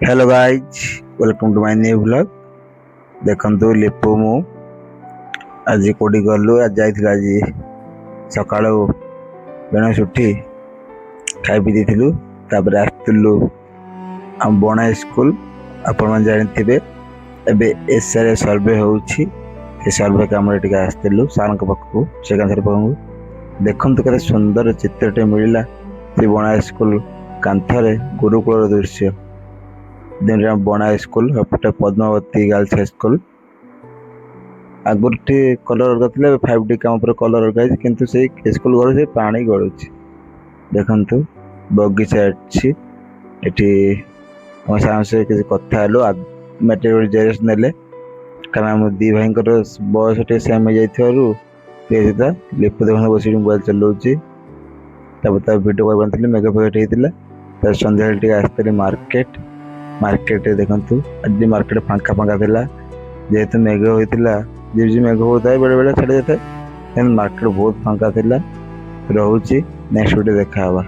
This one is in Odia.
Hello guys, welcome to my new vlog. ଦେଖନ୍ତୁ, ଲିପୁ ମୁଁ ଆଜି କୋଉଠି ଗଲୁ। ଆଜି ଯାଇଥିଲୁ, ଆଜି ସକାଳୁ ବେଣୁଷ ଉଠି ଖାଇ ପିଇ ଦେଇଥିଲୁ। ତାପରେ ଆସିଥିଲୁ ଆମ ବଣା ସ୍କୁଲ। ଆପଣମାନେ ଜାଣିଥିବେ, ଏବେ ଏସ୍ଆର୍ ସର୍ଭେ ହେଉଛି। ସେ ସର୍ଭେ କାମରେ ଟିକେ ଆସିଥିଲୁ ସାର୍ଙ୍କ ପାଖକୁ, ଶ୍ରୀକାନ୍ତ ସାର୍ ପାଖକୁ। ଦେଖନ୍ତୁ, କେତେ ସୁନ୍ଦର ଚିତ୍ରଟେ ମିଳିଲା ସେ ବଣା ସ୍କୁଲ କାନ୍ଥରେ, ଗୁରୁକୁଳର ଦୃଶ୍ୟ। ଦେନ୍ ବଣା ସ୍କୁଲ ଏପଟେ ପଦ୍ମାବତୀ ଗାର୍ଲସ ହାଇସ୍କୁଲ। ଆଗରୁ ଟିକେ କଲର ଅଲଗା ଥିଲା, ଏବେ 5D କାମ ପରେ କଲର ଅଲଗା ହେଇଛି। କିନ୍ତୁ ସେଇ ସ୍କୁଲ ଘରୁ ସେଇ ପାଣି ଗଳୁଛି। ଦେଖନ୍ତୁ, ବଗିଚା ଅଛି ଏଠି। ଆମ ସାଙ୍ଗ ସହିତ କିଛି କଥା ହେଲୁ, ମ୍ୟାଟ୍ରିକ ଜେରକ୍ସ ନେଲେ। କାରଣ ଆମ ଦି ଭାଇଙ୍କର ବୟସ ଟିକେ ସେମ୍ ହେଇଯାଇଥିବାରୁ ଟିକେ ସିଧା। ଲିପୁ ଦେଖନ୍ତୁ, ବସିକି ମୋବାଇଲ ଚଲାଉଛି। ତାପରେ ତା ଭିଡ଼ିଓ କରି ମେଘ ଫେଘ ହେଇଥିଲା। ତାପରେ ସନ୍ଧ୍ୟାବେଳେ ଟିକେ ଆସିଥିଲି ମାର୍କେଟ। ମାର୍କେଟରେ ଦେଖନ୍ତୁ, ଆଜି ମାର୍କେଟ ଫାଙ୍କା ଫାଙ୍କା ଥିଲା। ଯେହେତୁ ମେଘ ହୋଇଥିଲା, ଝିପି ମେଘ ହେଉଥାଏ, ବେଳେ ବେଳେ ଛାଡ଼ି ଯାଇଥାଏ। କିନ୍ତୁ ମାର୍କେଟ ବହୁତ ଫାଙ୍କା ଥିଲା। ରହୁଛି, ନେକ୍ସଟ ଭିଡ଼ିଓ ଦେଖା ହେବା।